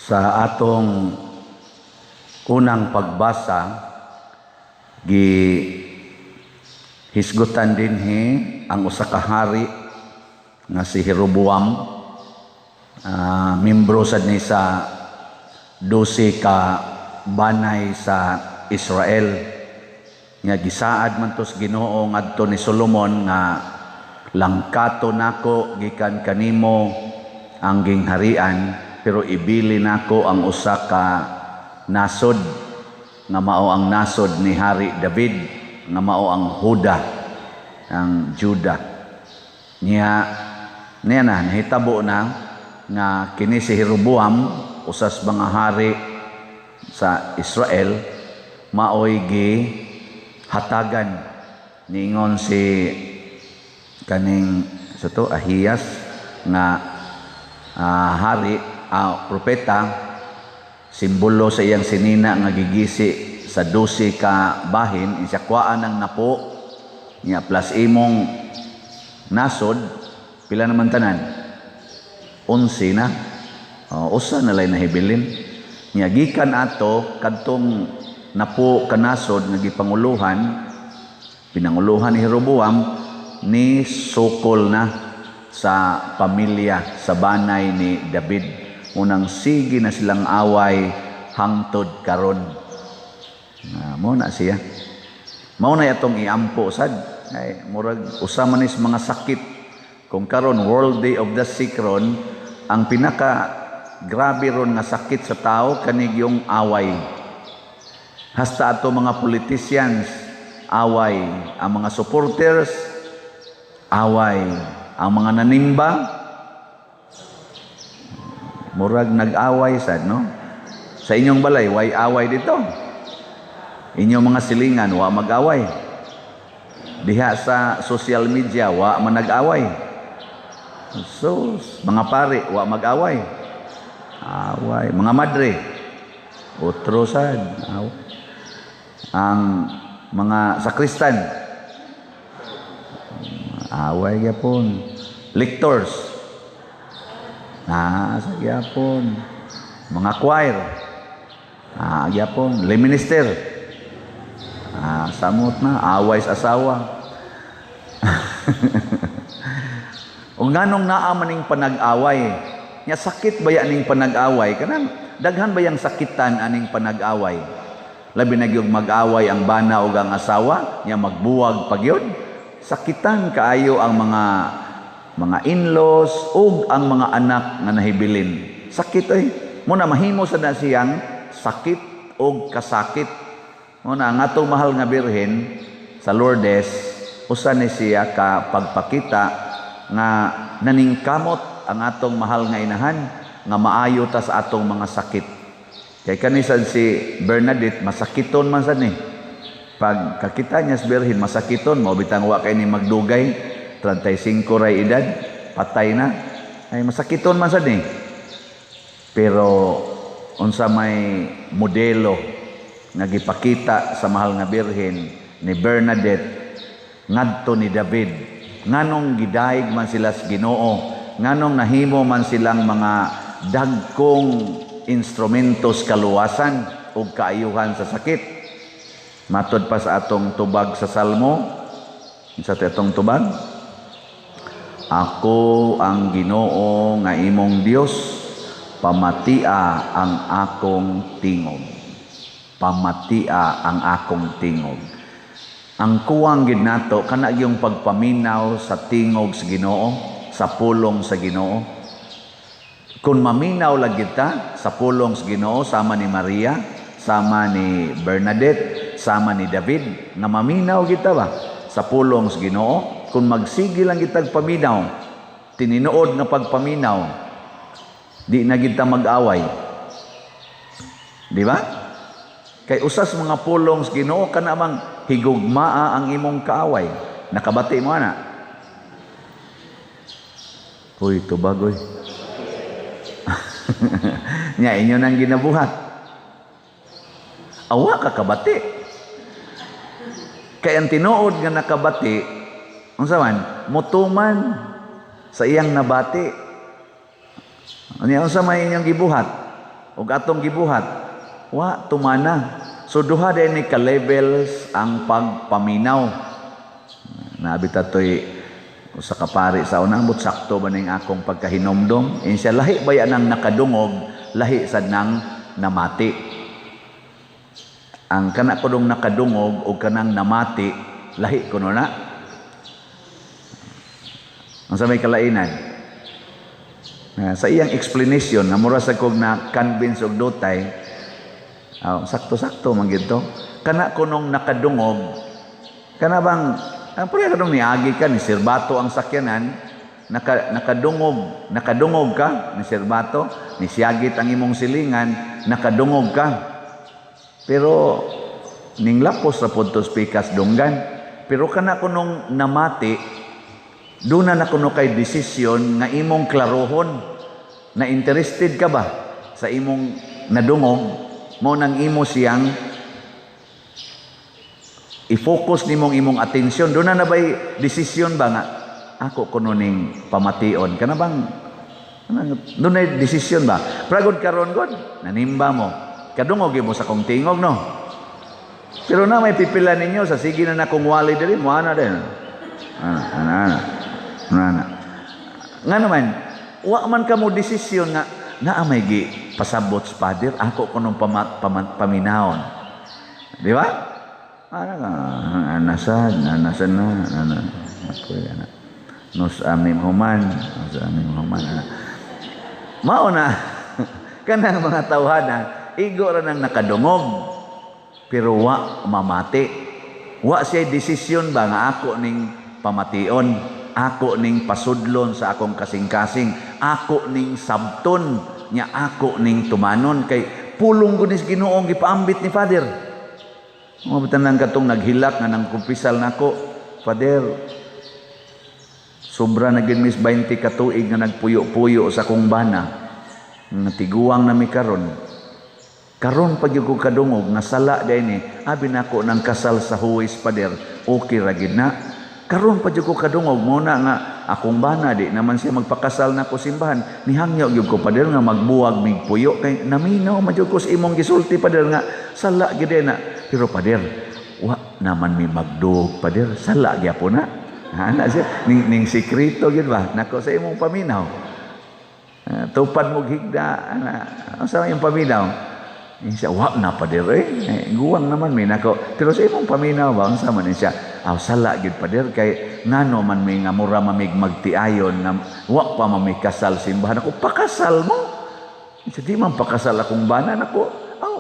Sa atong unang pagbasa, gi hisgutan dinhi ang usa ka hari nga si Jeroboam, membro sad ni sa 12 ka banay sa Israel, nga gisaad man to sa Ginoo ngadto ni Solomon nga langkato nako gikan kanimo ang gingharian, pero ibili nako ang usa ka nasod nga mao ang nasod ni Hari David, nga mao ang Huda, ang Juda. Niya niya na nahitabo na nga kini si Jeroboam, usas mga hari sa Israel, maoy gi hatagan. Niingon si kaning sa to Ahiyas nga hari, propeta, simbolo sa iyang sinina nga gigisi sa 12 ka bahin, isya kuhaan ang napo niya plus imong nasod, pila naman tanan? 11 na. Usa na lay nahibilin niya. Gikan ato kadtong napo kanasod nga gipanguluhan, pinanguluhan ni Jeroboam, ni sukol na sa pamilya, sa banay ni David. Unang sige na silang away hangtod karon. Mo na siya, mao na atong iampo sad, ay murag usa man is mga sakit. Kung karon World Day of the Sick ron, ang pinaka grabe ron nga sakit sa tao kanig yung away. Hasta ato mga politicians away, ang mga supporters away, ang mga nanimba murag nag-away sad, no? Sa inyong balay, way away dito? Inyong mga silingan, wa mag-away? Diha sa social media, wa man nag-away? So, mga pare, wa mag-away? Away. Mga madre, otro sad, away. Ang mga sakristan, away gyapon. Lectors, na sa gyapon. Mga choir, gyapon. Lay minister, samot na, away sa asawa. O nganong naa man ning panag-away? Nya sakit ba ning panag-away? Kanang daghan ba yang sakitan aning panag-away? Labi na gyud mag-away ang bana ug ang asawa, nya magbuwag pa gyud. Sakitan kaayo ang mga in-laws ug ang mga anak nga nahibilin. Sakit oy. Mo na mahimo sa na siyang sakit ug kasakit. Mo na ang atong mahal nga Birhen sa Lourdes, usa ni siya ka pagpakita nga naningkamot ang atong mahal nga inahan nga maayo ta sa atong mga sakit. Kay kani sad si Bernadette, masakiton man sad ni. Pag kakita niya sa Birhen, masakiton, mao bitang wa kay ni magdugay, 35 ray edad, patay na. Ay masakiton man sad ni. Pero unsa may modelo nga gipakita sa mahal nga Birhen ni Bernadette ngadto ni David? Nganong gidayeg man sila sa Ginoo? Nganong nahimo man silang mga dagkong instrumentos kaluwasan ug kaayuhan sa sakit? Matod pa sa atong tubag sa Salmo, sa atong tubag, "Ako ang Ginoo nga imong Dios, pamatia ang akong tingog. Pamatia ang akong tingog." Ang kuwang gid nato kana yung pagpaminaw sa tingog sa Ginoo, sa pulong sa Ginoo. Kung maminaw lang kita sa pulong sa Ginoo, sama ni Maria, sama ni Bernadette, sama ni David, nga maminaw kita ba sa pulong sa Ginoo, kung magsige lang kita paminaw, tininood nga pagpaminaw, di na kita mag-away. Di ba? Kay usas mga pulong sa Ginoo kana mang higugmaa ang imong kaaway. Nakabati mo ana? Uy, tubag oy. Nya inyo nang ginabuhat. Awa ka kabati. Kay ang tinuod nga nakabati, unsa man, mutuman sa iyang nabati. Anya unsa may inyong gibuhat? Ug atong gibuhat, wa tumana. So duha din ni ka levels ang pagpaminaw. Nabi tatoy usa ka pari sa una, ambot sakto ba ning akong pagkahinomdom. Ingon siya, lahi ba nang nakadungog, lahi sad nang namati. Ang kana kunong nakadungog o kanang namati, lahi kuno na. Ang sa may kalainan sa iyang explanation nga mura sa kog na convince og dutay, oh, sakto-sakto man gyud to. Kana kunong nakadungog, kana bang ang pareha kanong niagi ka ni sirbato ang sakyanan, nakadungog, nakadungog ka ni sirbato, ni siyagit ang imong silingan, nakadungog ka. Pero ning lapos ra pod to pikas dunggan. Pero kana kunong namati, duna na kuno kay desisyon nga imong klarohon na interested ka ba sa imong nadungog mo, nang imo siyang i-focus nimong imong atensyon. Doon na ba'y desisyon ba nga ako kuno ning pamation, kana bang doon na desisyon ba? Pragod karon god nanimba mo, kadungog mo sa kong tingog, no? Pero na may pipila ninyo sa sige na nakong wali diri mo ana din, ana ana ana ana nga naman wa man ka mo desisyon nga naa may gi pasabot sa Father, ako kunong paminahon, di ba? Ana nga nasa nasa na ana apoy ana nos aming human, nos aming human, ana mao na. Kanang mga tawhana, igo ra nang nakadungog pero wa mamati, wa siya desisyon ba nga ako ning pamation, ako ning pasudlon sa akong kasing-kasing, ako ning sabton nya, ako ning tumanon kay pulong ko ni Ginoo gipaambit ni Father. Mga lang katong naghilak nga nang kumpisal nako, "Father, sobra na gid mis 20 ka tuig nga nagpuyo-puyo sa akong bana. Nga tiguang na mi karon. Karon pag ko kadungog nga sala diay ni, abi nako nang kasal sa huwis, Father, okay ra gid na. Karon pa jud ko kadungog mo na nga akong bana di naman siya magpakasal nako simbahan. Nihangyo gyud ko, Father, nga magbuwag mig puyo kay naminaw man jud ko sa imong gisulti, Father, nga sala gid na. Pero Father, wa naman mi magdug, Father, sala gyapon na." Ana siya ning sikreto gyud ba nako sa imong paminaw. Tupad mo higda ana, unsa may imong paminaw? Ingon siya, "Wa na, Father, eh. Eh guwang naman mi nako." Pero sa imong paminaw ba, unsa man siya? "Aw, sala gyud, Father, kay ngano man mi nga mura mamig magtiayon nga wa pa man mi kasal simbahan ako." "Pakasal mo." Siya, "Di man pakasal akong bana nako." "Aw,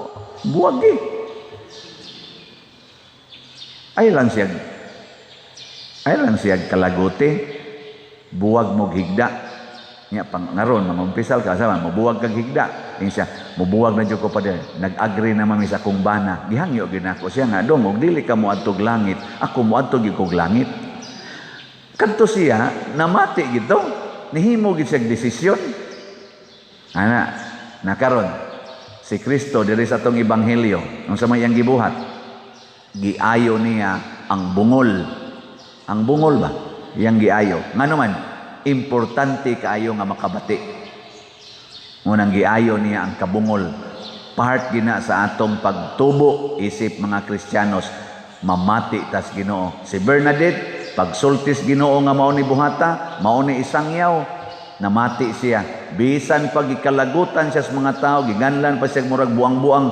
buwag eh." Ay lang siya kalagote, buwag mo higda. Nya pang ngaron mangumpisal ka sama, mobuwag kag higda. Ingon siya, "Mobuwag na jud ko, Father. Nag-agree na man mi sa akong bana." Gihangyo gyud nako siya nga dong og dili ka moadtog langit, ako moadto gyud kog langit. Kadto siya namati gito, nihimo gid siya desisyon. Ana, nakaron si Kristo diri sa atong ebanghelyo, unsa may iyang gibuhat? Giayo niya ang bungol. Ang bungol ba? Iyang giayo. Ngano man, importante kaayo nga makabati. Ngunang giayo niya ang kabungol. Part gina sa atong pagtubo isip mga Kristiyanos, mamati tas Ginoo. Si Bernadette, pagsultis Ginoo nga mao ni buhata, mao ni isangyaw, namati siya. Bisan pag gikalagutan siya sa mga tao, giganlan pa siya murag buang-buang,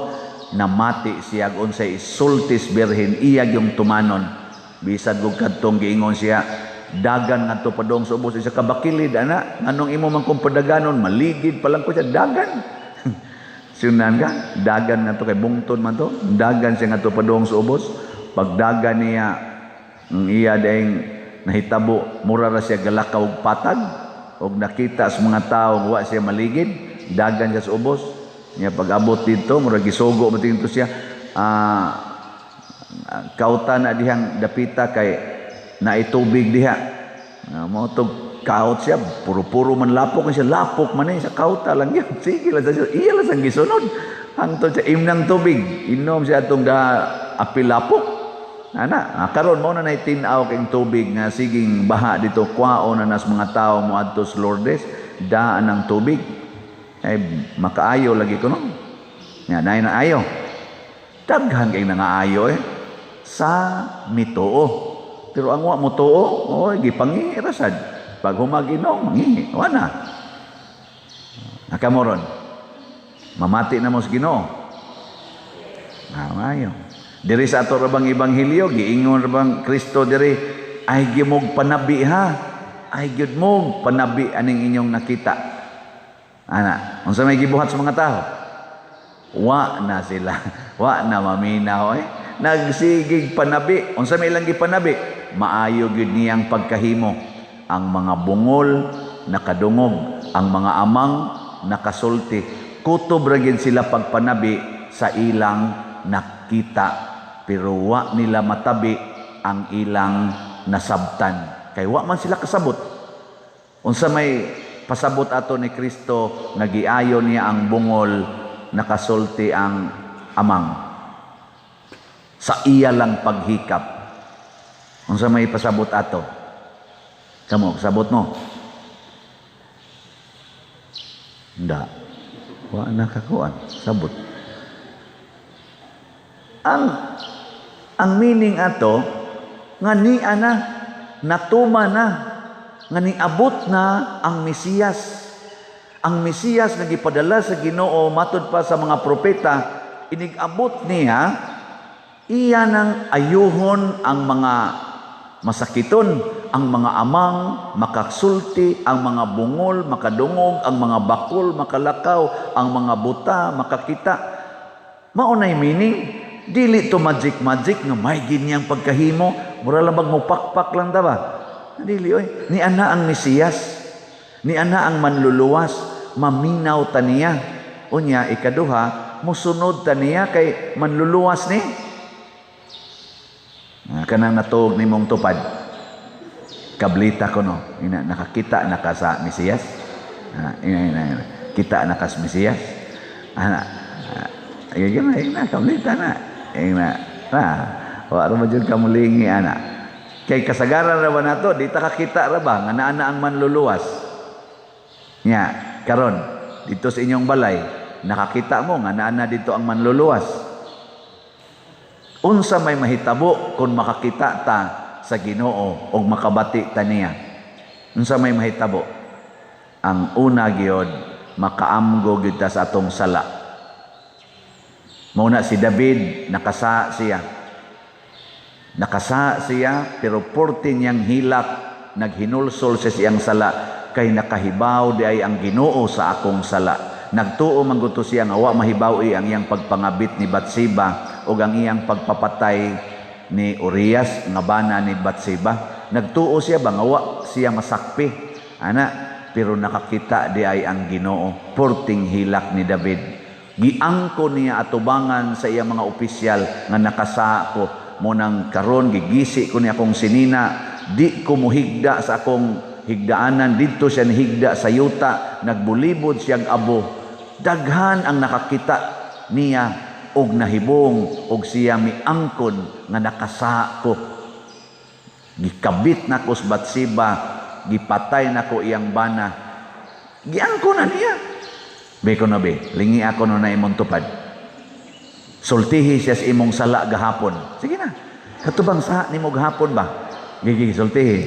namati siya unsay isultis Birhen, iya yung tumanon. Bisan kung kadtong giingon siya, dagan ngadto padong sa ubos isa ka bakilid ana, nganong imo man kung padaganon, maligid pa lang ko siya dagan. Sunan ka, dagan ngadto kay bungtod man to, dagan siya ngadto padong sa ubos. Pagdagan niya, ang iya daing nahitabo, mura ra siya galakaw og patag, og nakita sa mga tao wa siya maligid, dagan siya sa ubos. Nya pag-abot dito, mura gisugo mo dito siya, kauta na dihang dapita kay naitubig diha. Mo tog kaut siya, puro-puro man lapok siya, lapok man eh, sa kauta lang yun. Sige lang siya, iya lang siyang gisunod. Hangtod siya, imnang tubig, inom siya atong da apil lapok. Ana, karon mo na nay tin-aw king tubig nga siging baha dito, kwao na nas mga tao mo adto sa Lourdes, daan ang tubig. Ay makaayo lagi ko no. Nga nay na ayo. Daghan kay nangaayo eh sa mituo. Pero ang wa mo tuo, oy, gipangihi ra sad. Pag humaginom, mangihi, wa na. Nakamoron. Mamati na mo sa Ginoo. Ah, maayo. Diri sa ato ra bang ebanghelyo, giingon ra bang Kristo diri, ay gimog panabi ha. Ay gyud mo panabi aning inyong nakita. Ana, unsa may gibuhat sa mga tao? Wa na sila. Wa na maminaw eh. Nagsigig panabi. Unsa may ilang gipanabi? Maayo gyud niyang pagkahimo. Ang mga bungol nakadungog, ang mga amang nakasulti. Kutob ra gyud sila pagpanabi sa ilang nakita, pero wa nila matabi ang ilang nasabtan. Kay wa man sila kasabot. Unsa may pasabot ato ni Kristo nga giayo niya ang bungol, nakasulti ang amang sa iya lang paghikap? Unsa may pasabot ato? Kamo, kasabot mo? Nda. Wa na kakuan, sabot. Ang meaning ato nga niya na natuma na nga niabot na ang Mesiyas. Ang Mesiyas nga gipadala sa Ginoo matud pa sa mga propeta, inig-abot niya, iya nang ayuhon ang mga masakiton, ang mga amang makasulti, ang mga bungol makadungog, ang mga bakol makalakaw, ang mga buta makakita. Mao nay meaning, dili to magic magic nga may ginyang pagkahimo, mura lang bag mupakpak lang ta ba? Dili oy, ni ana ang Mesiyas. Ni ana ang manluluwas, maminaw ta niya. Unya ikaduha, musunod ta niya kay manluluwas ni. Kanang natuog nimong tupad. Kablita ko no, ina nakakita na ka sa Mesiyas. Ina, ina, ina. Kita na ka sa Mesiyas. Ana, ina, ina, kablita na. Ina, na, wa ra ba jud ka mulingi ana. Kay kasagaran ra ba nato, di ta kakita ra ba nga naa na ang manluluwas. Nya, karon dito sa inyong balay, nakakita mo nga naa na dito ang manluluwas. Unsa may mahitabo kung makakita ta sa Ginoo og makabati ta niya? Unsa may mahitabo? Ang una gyud, makaamgo gyud ta sa atong sala. Mao na si David, nakasa siya. Nakasa siya, pero porte niyang hilak, naghinulsol siya siyang sala, kay nakahibaw di ay ang Ginoo sa akong sala. Nagtuo man gud to siya nga wa mahibaw-i ang iyang pagpangabit ni Batseba o ang iyang pagpapatay ni Urias nga bana ni Batseba. Nagtuo siya ba nga wa siya masakpi ana, pero nakakita di ay ang Ginoo. Porting hilak ni David, giangko niya atubangan sa iyang mga opisyal nga nakasa ko mo nang karon gigisi ko ni akong sinina, di ko muhigda sa akong higdaanan. Didto siya nihigda sa yuta, nagbulibod siyang abo. Daghan ang nakakita niya og nahibong og siya miangkon nga nakasako. Gikabit nako sa Batseba, gipatay nako iyang bana. Giangkon na niya. Be ko na be, lingi ako no na imong tupad. Sultihi siya sa imong sala gahapon. Sige na. Katubang sa nimo gahapon ba? Gigi sultihi.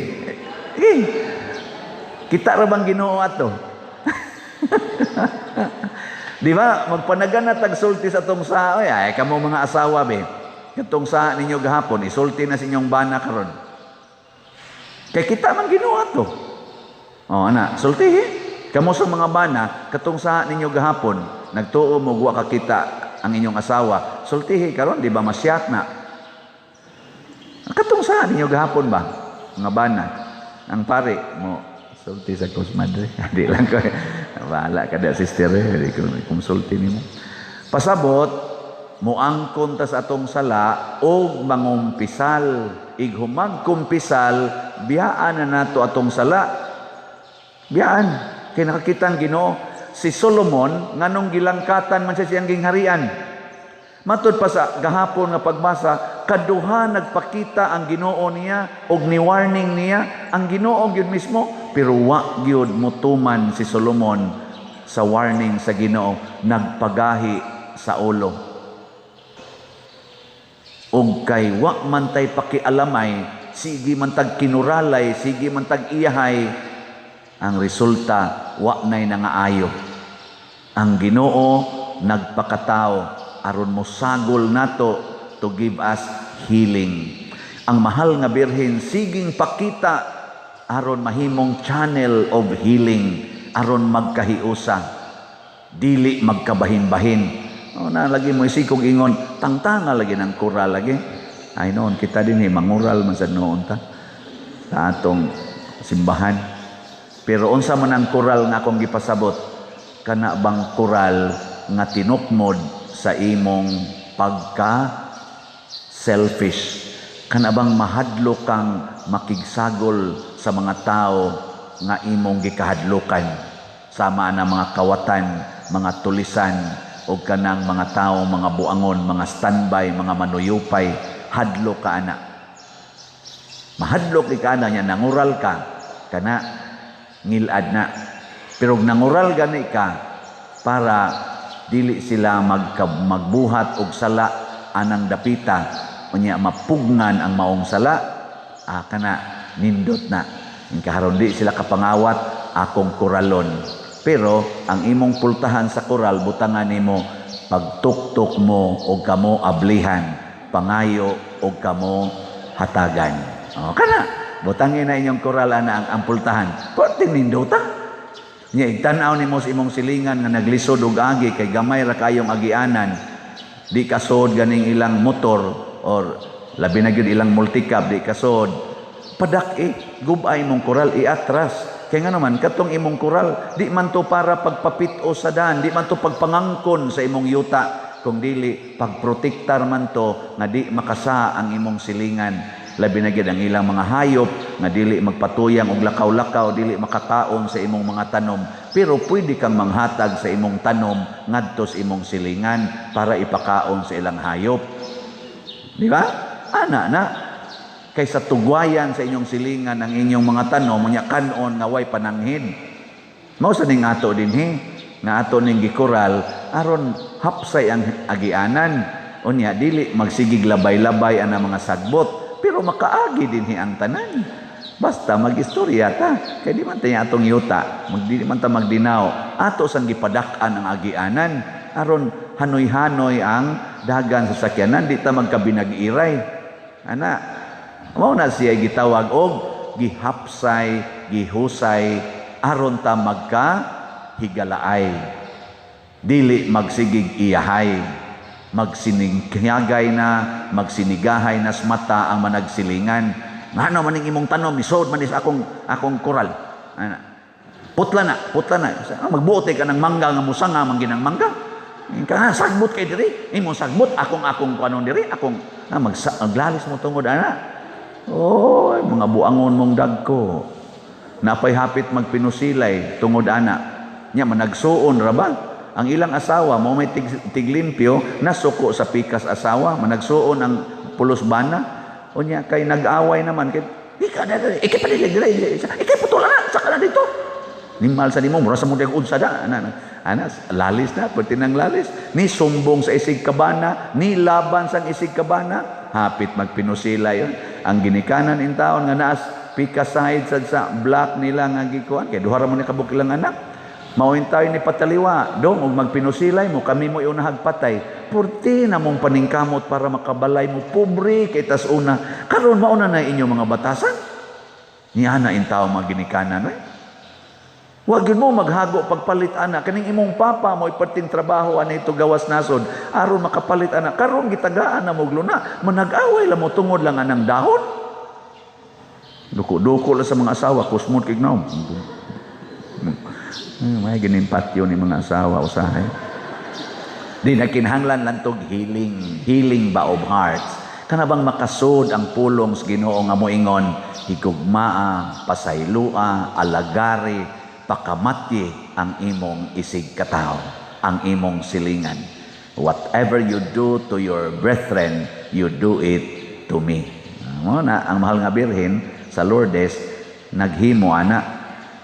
Sige. Kita ra bang Ginoo ato? Di ba? Magpanagan na tagsulti sa atong sa, oy, ay kamo mga asawa be. Katong sa ninyo gahapon, isulti na sa inyong bana karon. Kay kita man Ginoo ato. Oh, ana, sultihi. Kamo sa mga bana, katong sa ninyo gahapon, nagtuo mo wa kakita ang inyong asawa, sultihi karon, di ba masyak na? Katong sa ninyo gahapon ba? Mga bana, ang pare mo sulti sa kos madre. Di lang ko. Bahala ka da sister, di ko konsulti nimo. Pasabot moangkon ta sa atong sala og mangumpisal. Ig humagkumpisal, biyaan na nato atong sala. Biyaan kay nakakita ang Ginoo. Si Solomon nganong gilangkatan man siya siyang gingharian. Matud pa sa gahapon nga pagbasa, kaduha nagpakita ang Ginoo niya og ni warning niya ang Ginoo gyud mismo, pero wa gyud motuman si Solomon sa warning sa Ginoo. Nagpagahi sa ulo. Ug kay wa man tay pakialamay, sige man tag kinuralay, sige man tag iyahay, ang resulta wa nay nangaayo. Ang Ginoo nagpakatao aron mosagol nato, to give us healing. Ang mahal nga Birhen siging pakita aron mahimong channel of healing, aron magkahiusa, dili magkabahin-bahin. O na lagi mo isikog ingon, tangtanga lagi ng kural lagi. Ay noon kita din eh, mangural man sa noon ta sa atong simbahan. Pero unsa man ang kural nga akong gipasabot? Kana bang kural nga tinukmod sa imong pagka selfish? Kana bang mahadlok kang makigsagol sa mga tao nga imong gikahadlokan? Sama na mga kawatan, mga tulisan, o kanang mga tao, mga buangon, mga standby, mga manuyupay, hadlok ka ana. Mahadlok ka ana niya, nangural ka, kana ngilad na. Pero nangural gani ka para dili sila magbuhat og sala anang dapita, unya mapugngan ang maong sala, kana nindot na. Kaharon di sila kapangawat akong kuralon. Pero ang imong pultahan sa kural, butangan nimo pagtuktok mo og kamo ablihan, pangayo og kamo hatagan. O kana butangin na inyong kural ana ang pultahan. Perting nindota. Nya igtan-aw nimo sa imong silingan nga naglisod og agi kay gamay ra kayong agianan. Di kasod ganing ilang motor or labi na gyud ilang multicab, di kasod. Padak eh, gubay imong kural iatras. Kaya nga naman, katong imong kural, di man to para pagpapit-o sa daan, di man to pagpangangkon sa imong yuta, kung dili, pagprotektar man to, nga di makasa ang imong silingan. Labi na gyud ang ilang mga hayop, nga dili magpatuyang og lakaw-lakaw, dili makakaon sa imong mga tanom. Pero pwede kang manghatag sa imong tanom, ngadto sa imong silingan, para ipakaon sa ilang hayop. Di ba? Ana na. Kaysa tugwayan sa inyong silingan ang inyong mga tanom, unya kanon nga way pananghid. Mao sa ning ato dinhi, nga ato ning gikural aron hapsay ang agianan. Unya dili magsigig labay-labay ang mga sagbot, pero makaagi dinhi ang tanan. Basta magistorya ta, kay di man tayo atong yuta, magdili man ta magdinaw. Ato sang gipadak-an ang agianan aron hanoy-hanoy ang dagan sa sakyanan, di ta magkabinag-iray. Ana, mao na siya gitawag og gihapsay, gihusay aron ta magka higalaay. Dili magsigig iyahay, magsinigagay na, magsinigahay na sa mata ang managsilingan. Ngano man ning imong tanom, isod man is akong koral. Ana. Putla na, putla na. Magbuote ka ng mangga nga musanga man ginang mangga. Ka sagbot kay diri, imong sagbot akong kuanon diri, akong maglalis mo tungod ana. Oy, mga buangon mong dagko. Napay hapit magpinusilay tungod ana. Nya managsuon ra ba? Ang ilang asawa mo may tiglimpyo, nasuko sa pikas asawa, managsuon ang pulos bana. Unya kay nag-away naman kay di ka na ikay padili diri, ikay putol na saka na dito. Nimal sa nimo mura sa mo unsa da ana, ana lalis na perti nang lalis ni sumbong sa isig kabana, ni laban sang isig kabana, hapit magpinusilay yun. Ang ginikanan in taon nga naas pikas side sad sa block nila nga gikuan kay duha ra mo ni kabuk ilang anak. Mao tayo ni pataliwa dong og magpinusilay mo kami mo iunahag patay. Purti na mong paningkamot para makabalay mo pobre kay tas una. Karon mauna na inyo mga batasan. Niya na in tao mga ginikanan eh. Wag yun mo maghago pagpalit ana kaning imong papa mo iperting trabaho ana ito gawas nasod aron makapalit ana karon gitagaan na mo luna manag-away la mo tungod lang anang dahon. Duko-duko la sa mga asawa kusmod kay gnaw. May ganin patyo ni mga asawa usahay. Di na kinahanglan lang tog healing, healing ba of hearts. Kana bang makasud ang pulong sa Ginoo nga moingon, higugmaa, pasaylua, alagari, pakamatye ang imong isig katawo, ang imong silingan. Whatever you do to your brethren, you do it to me. Mo na ang mahal nga Birhen sa Lourdes naghimo ana.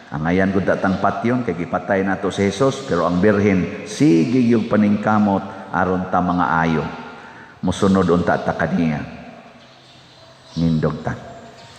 Ang ayan gud datang patyon kay gipatay nato si Jesus, pero ang Birhen sige yung paningkamot aron ta mga ayo. Musunod unta ta kaniya. Nindog ta.